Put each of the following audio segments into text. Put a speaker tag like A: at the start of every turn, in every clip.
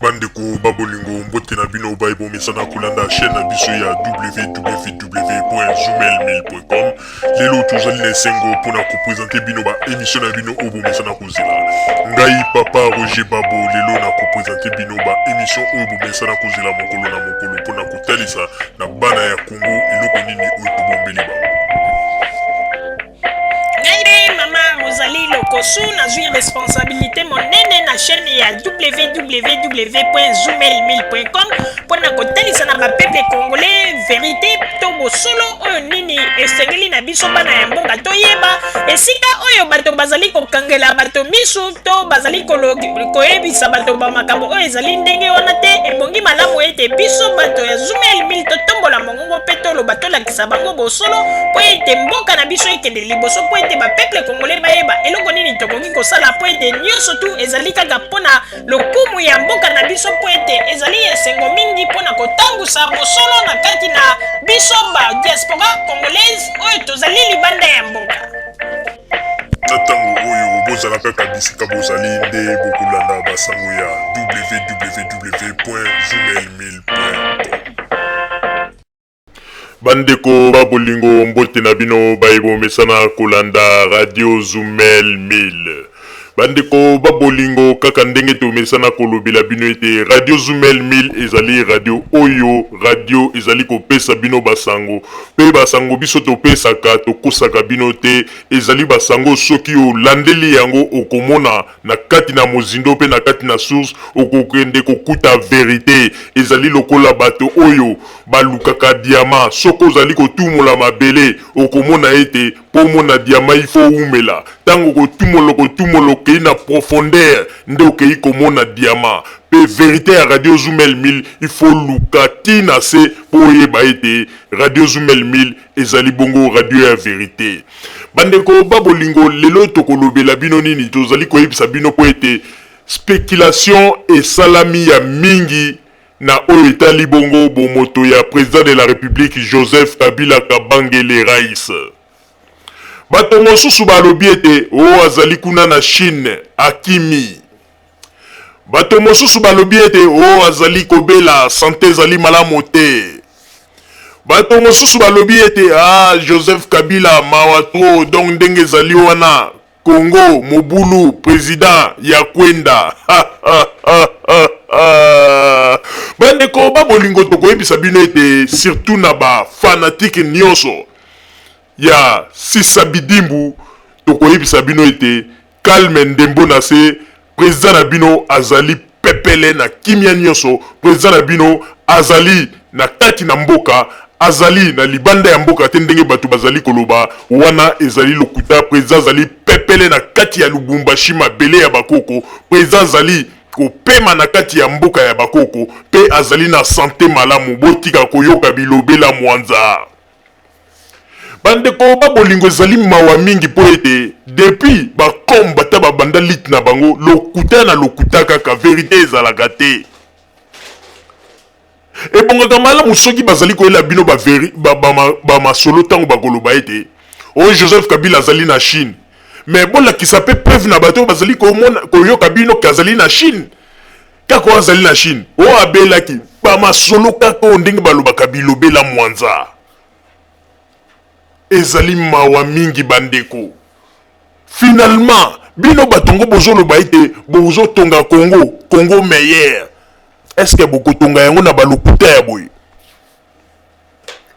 A: Bandeko ba bolingo, mbote na bino baye bomesana kolanda chaîne na biso ya www.zoomail1000.com. Lelo tozali na esengo mpona kopresente bino ba émission na bino oyo bomesana kozela. Ngai papa Roger Babo lelo na kopresente bino ba émission oyo bomesana kozela mokolo na mokolo mpona kotalisa na bana ya Congo eloko nini oyo tobombeli bango.
B: Ngai nde mama Rosalie Lokosu, nazwi responsabilité monene na chaîne ya www.zoomail1000.com mpo na kotalisa na bapeuple congolais verité to bosolo oyo nini esengeli na biso bana ya mboka toyeba esika oyo bato bazali kokangela bato misu to bazali koyebisa bato bamakambo oyo ezali ndenge wana te. Ebongi malamu ete biso bato ya Zoomail 1000 totombola mongongo mpe toloba, tolakisa bango bosolo mpo ete mboka na biso ekende liboso, mpo ete bapeuple congolais bayeba eloko nini tokoki kosala, mpo ete nyonso tu ezali kaka mpo na lokumu ya mboka na biso, mpo ete ezali esengo mingi mpo na kotambusa bosolo na kati na biso ba diaspora congolaise oyo tozali libanda ya mboka.
A: Na ntango oyo bozala kaka bisika bozali nde bokolanda basango ya www.zoomail1000.com. Bandeko ba bolingo, mbote na bino baye bomesana kolanda Radio Zumel 1000. Bandeko ba bolingo, kaka ndenge tomesana kolobela bino ete Radio Zumel 1000 ezali radio oyo radio ezali kopesa bino basango, pe basango biso topesaka tokosaka bino te, ezali basango soki olandeli yango okomona na kati na mozindo pe na kati na source okokende kokuta verite. Ezali lokola bato oyo balukaka diama, soki ozali kotumola mabele okomona ete po omona diama il faut owumela, tango okotumola okotumola okeyi na profondeur nde okeyi komona diama. Pe verite ya radio Zumel 1000 il faut oluka ti na se po oyeba ete radio Zumel 1000 ezali bongo radio ya verite. Bandeko ba bolingo, lelo tokolobela bino nini? Tozali koyebisa bino po ete speculation esalami ya mingi na oyo etali bongo bomoto ya president de la Republique Joseph Kabila Kabange le Rais. Bato mosusu balobi ete oh azali kuna na Chine akimi. Bato mosusu balobi ete oh azali kobela, sante ezali malamu te. Bato mosusu balobi ete ah Joseph Kabila mawa trop, donc ndenge ezali wana Congo mobulu president ya kwenda. Bandeko ba bolingo, tokoyebisa bino ete surtout na ba fanatique nyonso ya Sisa Bidimbu, tokoyebisa bino ete calme ndembo na se, president na bino azali pepele na kimia nyonso, president na bino azali na kati na mboka, azali na libanda ya mboka te ndenge bato bazali koloba, wana ezali lokuta. President azali pepele na kati ya Lubumbashi, mabele ya bakoko. President azali kopema na kati ya mboka ya bakoko pe azali na sante malamu. Botika koyoka bilobela mwanza. Bandeko ba bolingo, ezali mawa mingi mpo ete depuis ba combattants ba banda lutte na bango, lokuta na lokuta kaka, verite ezalaka te. Ebongaka malamu soki bazali koyela bino ba veri, ba, ba, ba masolo ntango bakoloba ete oyo Joseph Kabila azali na Chine, mais bolakisa mpe preuve na bato oyo bazali komona koyoka bino ke azali na Chine. Kaka oyo azali na Chine, oyo abelaki, ba masolo kaka oyo ndenge balobaka bilobela mwanza. Ezali mawa mingi bandeko. Finalement, bino bato ngo bozoloba ete bozotonga Congo, Congo meilleur. Est-ce que bokotonga yango na balokuta ya boye?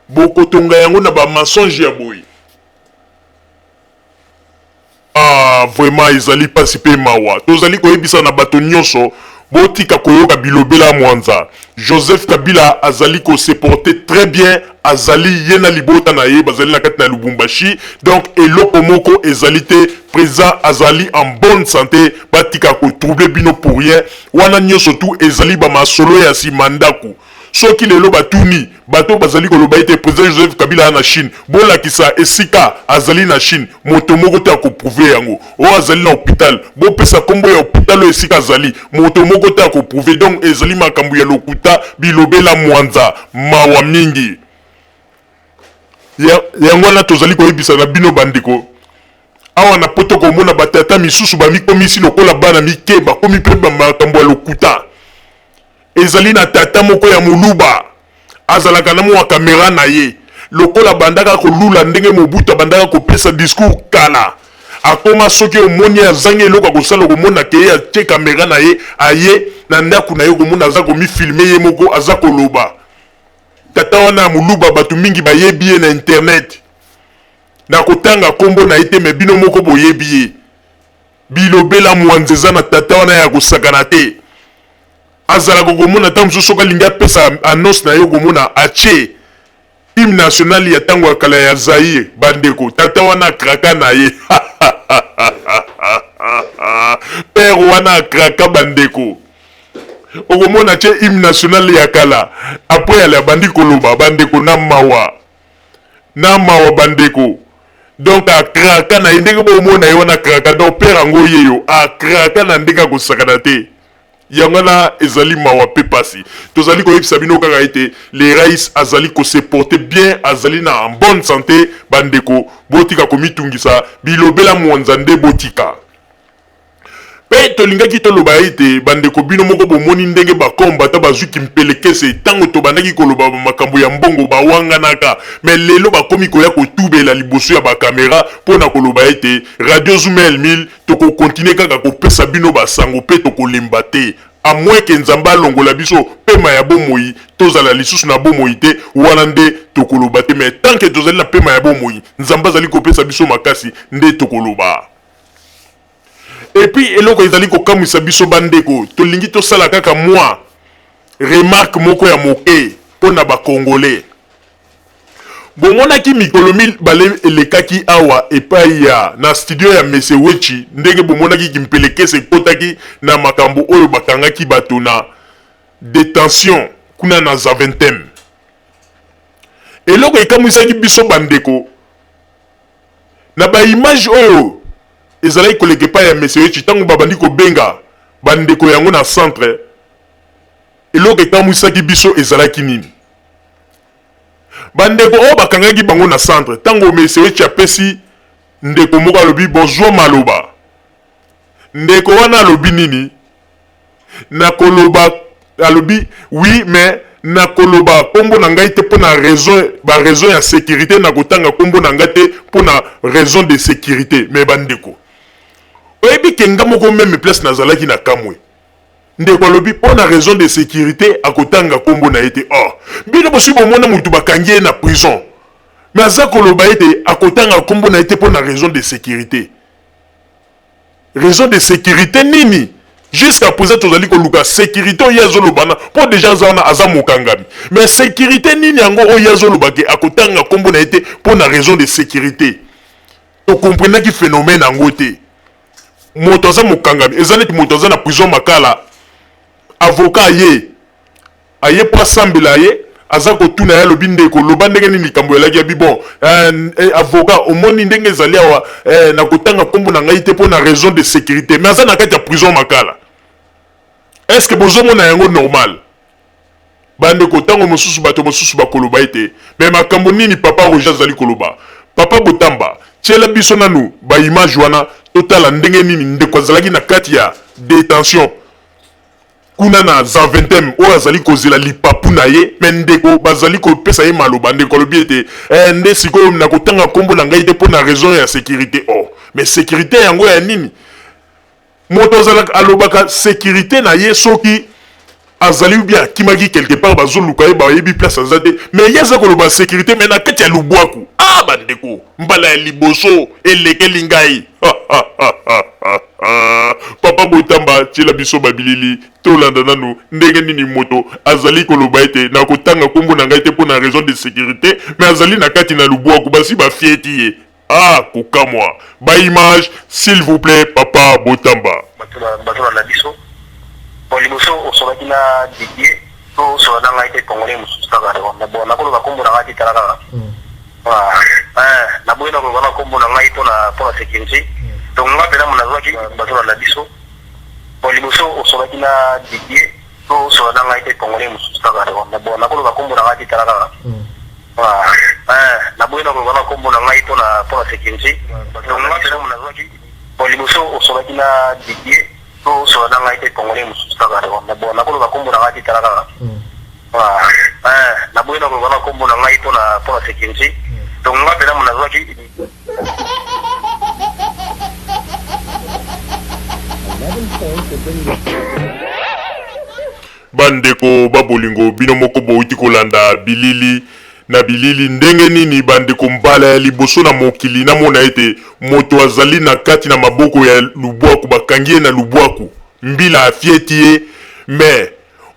A: Bokotonga yango na ba mensonge ya boye? Ah vraiment ezali pasi pe mawa. Tozali koyebisa na bato nionso botika koyoka bilobela mwanza. Joseph Kabila azali ko se porter très bien, azali ye na libota na ye bazali na kati na Lubumbashi, donc eloko moko ezali te, president azali en bonne sante, batika ko troubler bino pour rien, wana nionso tout ezali ba masolo ya sima ndaku. Soki lelo batuni bato oyo bazali koloba ete President Joseph Kabila aza na Chine, bolakisa esika azali na Chine, moto moko te ako prouver yango. Oyo azali na hopital, bopesa kombo ya hopital oyo esika azali, moto moko te ako prouver. Donc ezali makambo ya lokuta, bilobela mwanza. Mawa mingi. Yango wana tozali koyebisa na bino bandeko, awa na poto komona ba tata misusu bamikomisi lokola bana mike, bakomi pe ba makambo ya lokuta. Ezali na tata moko ya moluba azalaka na mwa kamera na ye, lokola abandaka kolula ndenge Mobutu abandaka kopesa discours kala. Akoma soki omoni azangi eloko ya kosala, okomona ke ye atie kamera na ye, aye na ndako na ye, okomona aza komifilme ye moko aza koloba. Tata wana ya moluba bato mingi bayebi ye na internet. Nakotanga kombo na ye te, mais bino moko boyebi ye. Bilobela mwanza eza na tata wana ya kosakana te. Azalaka okomona ntango mosusu soki alingi apesa annonce na ye, okomona atie hymne national ya ntango ya kala ya Zaïre. Bandeko, tata wana akraka na ye. Père wana akraka bandeko. Okomona atie hymne national ya kala, après ale abandi koloba bandeko na mawa. Na mawa bandeko. Donc akraka na ye ndenge bomona ye wana akraka, donc père yango yeyo akraka na ndenge akosakana te. Yango wana ezali mawa pe pasi. Tozali koyebisa bino kaka ete le Rais azali ko se porter bien, azali na en bonne sante. Bandeko botika komitungisa, bilobela mwanza nde botika. Pe tolingaki toloba ete bandeko bino moko bomoni ndenge ba combattants bazui kimpelekese tango tobandaki koloba ba makambo ya mbongo bawanganaka, mais lelo bakomi koya kotubela liboso ya ba camera pona koloba ete Radio Zumel 1000 Toko continuer kaka kopesa bino ba sango pe tokolemba te. A moins que Nzambe alongola biso pema ya bomoi, tozala lisusu na bomoi te, wana nde tokoloba te. Mais tant que tozali na pema ya bomoi, Nzambe azali kopesa biso makasi, nde tokoloba. Et puis eloko ezali kokamwisa biso ba ndeko, tolingi tosala kaka mwa remarque moko ya moke pona ba Congolais. Bomonaki mikolo mibale elekaki awa epai ya na studio ya Monsieur Wetchi ndenge bomonaki kimpelekese ekotaki na makambo oyo bakangaki bato na detention kuna na Zaventem. Eloko ekamwisaki biso bandeko na ba image oyo ezalaki koleka epai ya Monsieur Wetchi ntango babandi kobenga bandeko yango na centre, eloko ekamwisaki biso ezalaki nini? Bandeko oyo bakangaki bango na centre, tango Monsieur Wetchi apesi ndeko moko alobi bozua maloba. Ndeko wana alobi nini? Nakoloba, alobi oui mais nakoloba kombo na ngai te pona raison, ba raison ya securite, nakotanga kombo na ngai te pona raison de securite. Mais bandeko, oyebi ke nga moko meme place nazalaki na kamwe. Ndeko alobi pona raison de securite akotanga kombo na ye te or bino bosi bomona mutu bakangi ye na prison mais aza koloba ete akotanga kombo na ye te pona raison de securite. Raison de securite nini? Jusqu'à présent tozali koluka securite oyo ye azoloba na po dejà aza wana aza mokangami mais securite nini yango oyo ye azoloba ke akotanga kombo na ye te pona raison de securite? To comprenaki phenomène yango te. Moto aza mokangami eza neti moto aza na prison makala, avocat aye aye po asambela ye aza kotuna ye alobi ndeko loba ndenge nini likambo elaki abi bon eh, avocat omoni ndenge ezali awa eh, nakotanga nkombo na ngai te mpo na raison de sécurité mais aza na kati ya prison makala. Est ce que bozomona yango normal? Bandeko, tango mosusu bato mosusu bakoloba ete, Mais makambo nini Papa Roger azali koloba? Papa Botamba, tiela biso nanu ba images wana totala ndenge nini ndeko azalaki na kati ya detention kuna na Zaventem oyo azali kozela lipapu na ye, mais ndeko bazali kopesa ye maloba. Ndeko alobi ete, eh, nde sikoyo nakotanga kombo na ngai te mpo na raison ya securite. Oh, mais securite yango ya nini? Moto azalaka alobaka securite na ye soki azali ou bien akimaki quelque part bazoluka ye bayebi place aza te mais ye aza koloba securite mais na kati ya lubwaku. Ah bandeko, mbala ya liboso elekeli ngai. Papa Botamba tiela biso ba bilili tolanda nanu ndenge nini moto azali koloba ete nakotanga kombo na ngai te mpo na raison de securite mais azali na kati na lubwaku basi bafieti ye. Ah kokamwa ba image s'il vous plait papa Botamba.
C: Bato bazolanda biso. Bon liboso osolaki na Didier to osola na ngai te congolais mosusu kaka bon nakoloba kombo na ngai te tala kaka naboyi nakoloba na kombo na ngai mpona mpona sécurité donc nga mpena mo nazwaki bazolanda biso bon liboso osolaki na Didier to osola na ngai te congolais mosusu kaka bon nakoloba kombo na ngai te tala kaka Naboyi nakoloba na kombo na ngai pona pona securite. Donc nga pena nazwaki bon liboso osolaki na Didier. Osola na ngai te, congolais mosusu kaka. Bon, nakoloba nkombo na ngai te, tala kaka. Naboyi na koloba na nkombo na ngai mpona sécurité. Donc nga mpena mo nazwaki.
A: Bandeko ba bolingo, bino moko bowuti kolanda bilili na bilili ndenge nini bandeko mbala ya liboso na mokili namona ete moto azali na kati na maboko ya lubwaku, bakangi ye na lubwaku, mbila afieti ye, mais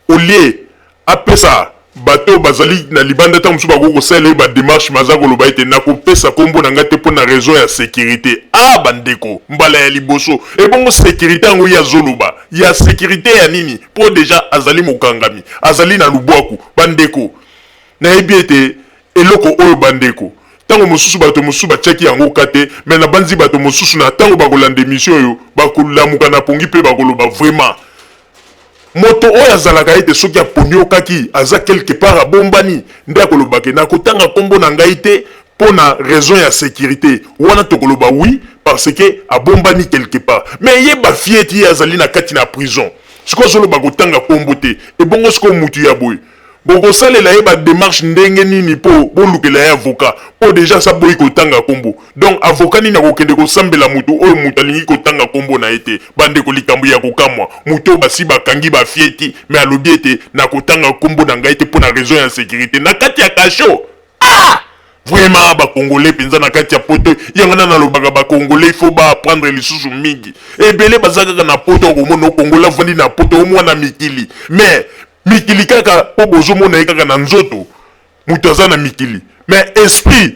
A: au lieu apesa bato oyo bazali na libanda ntango mosusu bakoki kosalela ye ba demarche, mais aza koloba ete nakopesa nkombo na ngai te mpo na raison ya securite. Ah bandeko, mbala ya liboso ebongo securite yango ye azoloba ya securite ya nini? Mpo deja azali mokangami, azali na lubwaku. Bandeko, nayebi ete eloko oyo bandeko ntango mosusu bato mosusu batiaki yango ka te, mais nabanzi bato mosusu na ntango bakolanda emission oyo bakolamuka na pongi mpe bakoloba vraiment moto oyo azalaka ete soki aponiokaki aza quelque part abombani nde akoloba ke nakotanga nkombo na ngai te mpo na raison ya sécurité. Wana tokoloba oui, parce que abombani quelque part. Mais ye bafieti ye azali na kati na prison, sikoyo azoloba kotanga nkombo te. Ebongo sikoyo mutu ya boye bokosalela ye badémarche ndenge nini mpo bolukela ye avocat? Mpo deja asa boyi kotanga nkombo, donc avocat nini akokende kosambela motu oyo moto alingi kotanga nkombo na ye te? Bandeko, likambo ya kokamwa, motu oyo basi bakangi bafieti, mais alobi ete nakotanga nkombo na ngai te mpo na raison ya sécurité na kati ya cachot. Ah, vraiment, bacongolais mpenza na kati ya poto, yango na nalobaka bacongolais il faut baapprendre lisusu mingi. Ebele baza kaka na poto, okomona okongolais avandi na poto, omwana mikili, mais mikili kaka mpo bozomona ye kaka na nzoto. Moto aza na mikili, mais esprit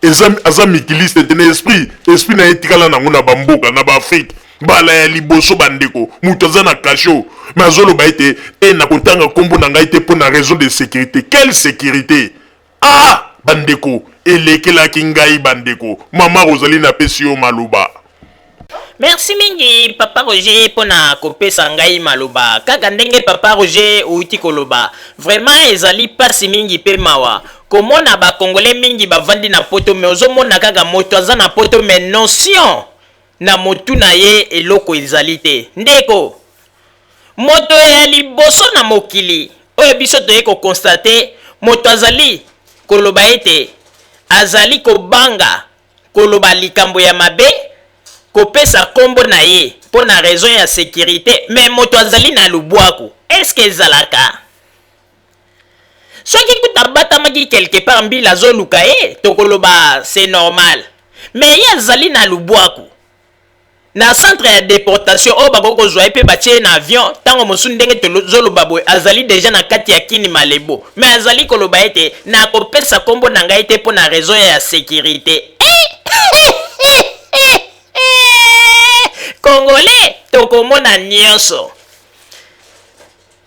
A: eza aza mikiliste te na esprit. Esprit na ye etikala nango na bamboka na baAfrique. Mbala ya liboso bandeko, moto aza na cachot, mais azoloba ete te nakotanga nkombo na ngai te mpo na raison de sécurité. Quelle sécurité? Ah bandeko, elekelaki ngai. Bandeko, mama Rosalie, napesi yo maloba.
B: Merci mingi, papa Roger, mpona kopesa ngai maloba. Kaka ndenge papa Roger outi koloba, vraiment ezali mpasi mingi mpe mawa komona bacongolais mingi bavandi na poto, mais ozomona kaka moto aza na poto, mais notion na motu na ye eloko ezali te. Ndeko, moto ya liboso na mokili oyo biso toye koconstater, moto azali koloba ete azali kobanga koloba likambo ya mabe, kopesa nkombo na ye mpo na raison ya sécurité, mais moto azali na lubwaku. Eske ezalaka? Soki kuta abatamaki quelque part, mbila azoluka ye, tokoloba c'est normal, mais ye azali na lubwaku, na centre ya déportation oyo bakoki kozwa ye mpe batie ye na avion ntango mosusu. Ndenge tozoloba boye, azali deja na kati ya Kini Malebo, mais azali koloba ete nakopesa nkombo na ngai te mpo na raison ya sécurité. Congolais, tokomona nyonso.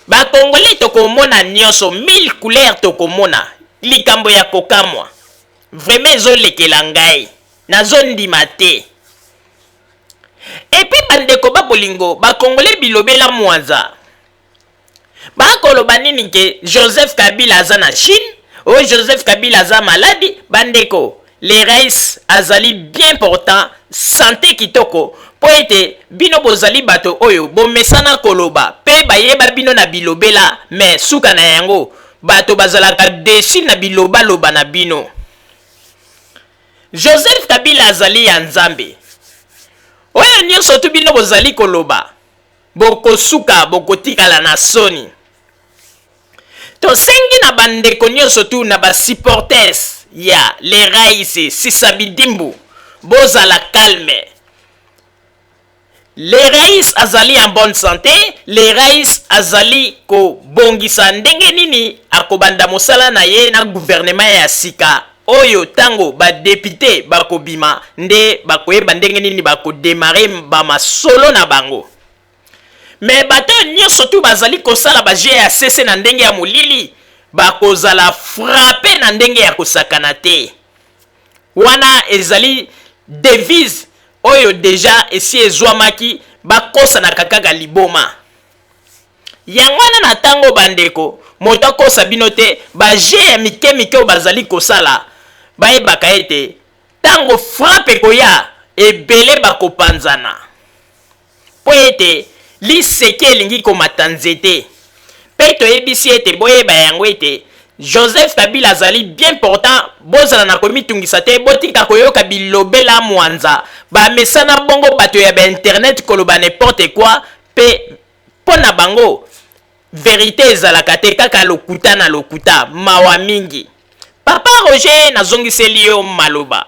B: Bacongolais, tokomona nyonso, mille couleur tokomona. Likambo ya kokamwa, vraiment ezolekela ngai, nazondima te. Et puis bandeko babolingo, bacongolais bilobela mwanza, bakoloba nini ke Joseph Kabila aza na Chine, oyo Joseph Kabila aza malade? Bandeko, le rais azali bien portant, santé kitoko, mpo ete bino bozali bato oyo bomesana koloba mpe bayeba bino na bilobela, mais suka na yango bato bazalaka déçus na bilobaloba na bino. Joseph Kabila azali ya Nzambe. Oyo nyonso tu bino bozali koloba, bokosuka bokotikala na soni. Tosengi na bandeko nyonso tu na basupporters ya le rais Sisabidimbu, bozala calme. Le rais azali en bonne santé. Le rais azali kobongisa ndenge nini akobanda mosala na ye na gouvernement ya sika oyo. Ntango badéputés bakobima nde bakoyeba ndenge nini bakodémarrer bamasolo na bango. Mais bato oyo nyonso tu bazali kosala bajeux ya sese na ndenge ya molili bakozala frappé na ndenge ya kosakana te. Wana ezali devise oyo deja esi ezwamaki, bakosanaka kaka liboma. Yango wana na ntango, bandeko, moto akosa bino te. Bajeux ya mike mike oyo bazali kosala, bayebaka ete ntango frappe ekoya, ebele bakopanzana, mpo ete Liseke elingi komata nzete. Mpe toyebisi ete boyeba yango ete Joseph Kabila azali bien portant, bozala na komitungisa te, botika koyoka bilobela mwanza, bamesana bongo bato ya ba internet koloba n'importe quoi, mpe mpo na bango verite ezalaka te, kaka lokuta na lokuta, mawa mingi. Papa Roger, nazongiseli yo maloba.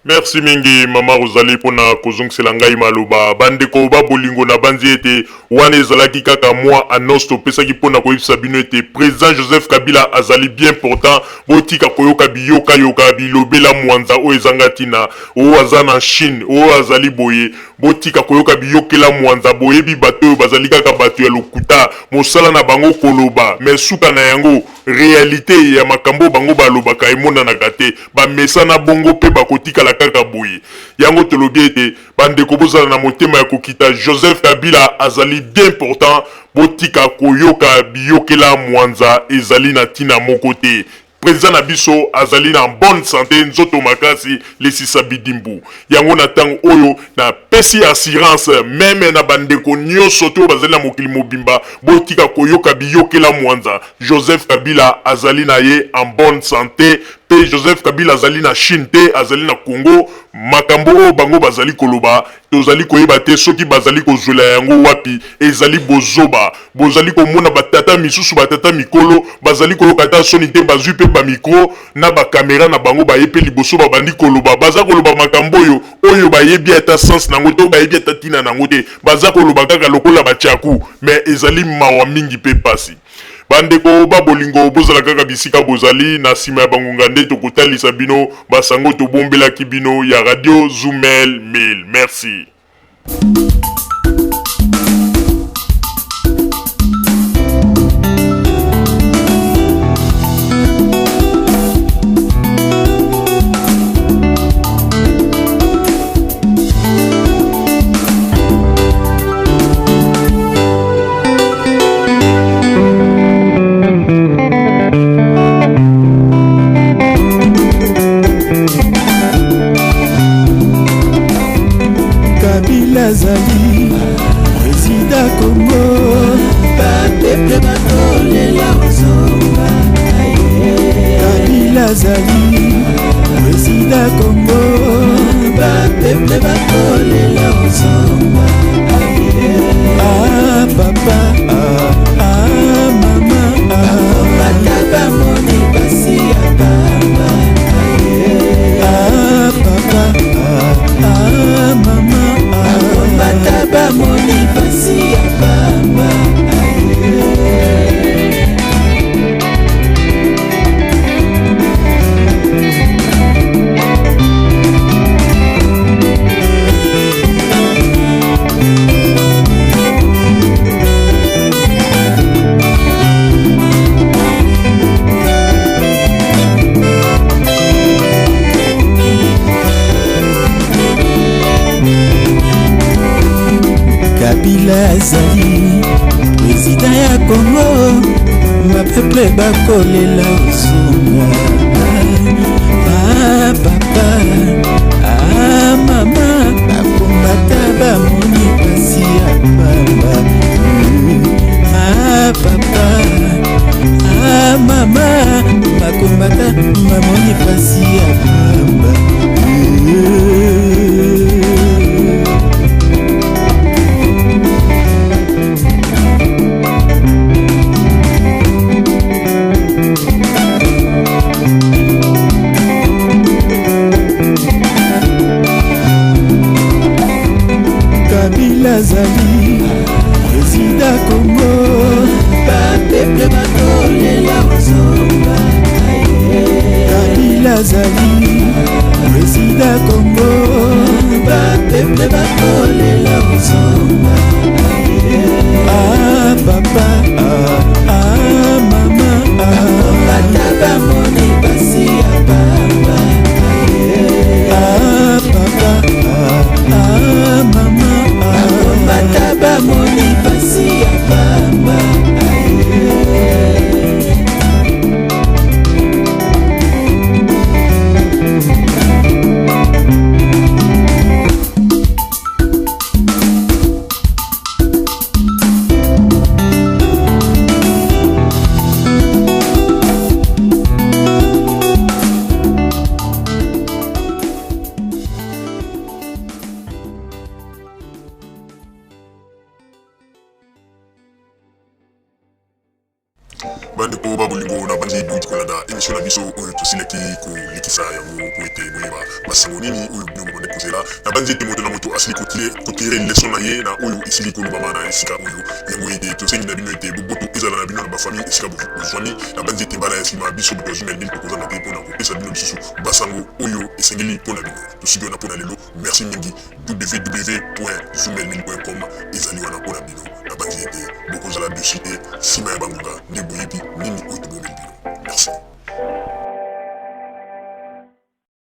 A: Merci mingi mama Rosalie pona kozongisela ngai maloba. Bandeko ba bolingo, nabanzi ete wana ezalaki kaka mwa annonce topesaki pona koyebisa bino ete President Joseph Kabila azali bien portant. Botika koyoka biyokayoka, bilobela mwanza oyo ezanga tina, oyo aza na Chine, oyo azali boye. Botika koyoka biyokela mwanza, boyebi bato oyo bazali kaka bato ya lokuta, mosala na bango koloba mais suka na yango Realite ya makambo oyo bango balobaka emonanaka te. Bamesana bongo mpe bakotikala kaka boye. Yango tolobi ete bandeko bozala na motema ya kokita, Joseph Kabila azali bien portant, botika koyoka biyokela mwanza ezali na tina moko te. President na biso azali na bonne sante, nzoto makasi, lesisa bidimbu. Yango na tango oyo na pesi assurance meme na ba ndeko nioso to bazali na mokili mobimba, botika koyoka biyokela mwanza. Joseph Kabila azali na ye en bonne sante pe Joseph Kabila azali na Chine te, azali na Congo. Makambo oyo bango bazali koloba tozali koyeba te soki bazali kozwela yango wapi. Ezali bozoba. Bozali komona ba tata misusu, ba tata mikolo bazali koyoka ata soni te, bazwi pe ba micro na ba camera na bango baye pe liboso babandi koloba. Baza koloba makambo oyo oyo bayebi ata sens na yango te, oyo bayebi ata tina na yango te. Baza koloba kaka lokola ba tshaku mais ezali mawa mingi pe pasi. Ba ndeko ba bolingo, bozala kaka bisika bozali, na sima ya ba ngonga nde tokotalisa bino ba sango tobombelaki bino ya Radio Zumel 1000. Merci.
D: Kabila azali président Congo, bapeple bakolela ozonga. Kabila azali président Congo, bapeple bakolela ozonga. Ah papa, ah, ah mama, ah. Bata bamoni pasi ya pamba. Ah papa, ah, ah mama, ah. Bata bamoni pasi ya pamba. Kabila azali president ya Congo, bapeple bakolela ozonga. Ah, papa, ah, mama, bakombata bamoni pasi ya pamba. Ah, papa, ah, mama, bakombata bamoni pasi ya pamba. Kabila azali président Congo, bapeple bakolela ozonga. Kabila azali
A: Bandeko ba bolingo, na banzi bouti kolanda emission na biso oyo tosilaki kolekisa yango mpo ete boyeba basango nini oyo bino bobandaki kozela. Na banzi ete moto na moto asili kotire leson na ye na oyo esili kolobama na esika oyo. Yango ete tosengi na bino ete boboto ezala na bino na bafamille esika bozwami. Na banzi ete mbala ya nsima biso bato ya Zumel 1000 tokozanga te mpo na kopesa bino lisusu basango oyo esengeli mpo na bino. Tosuki wana mpo na lelo. Merci mingi. www.zoomelmil.com ezali wana mpo na bino. Nabanzi ete bokozala dessus te nsima ya bangonga nde boyebi nini oyo tobomeli bino. Merci.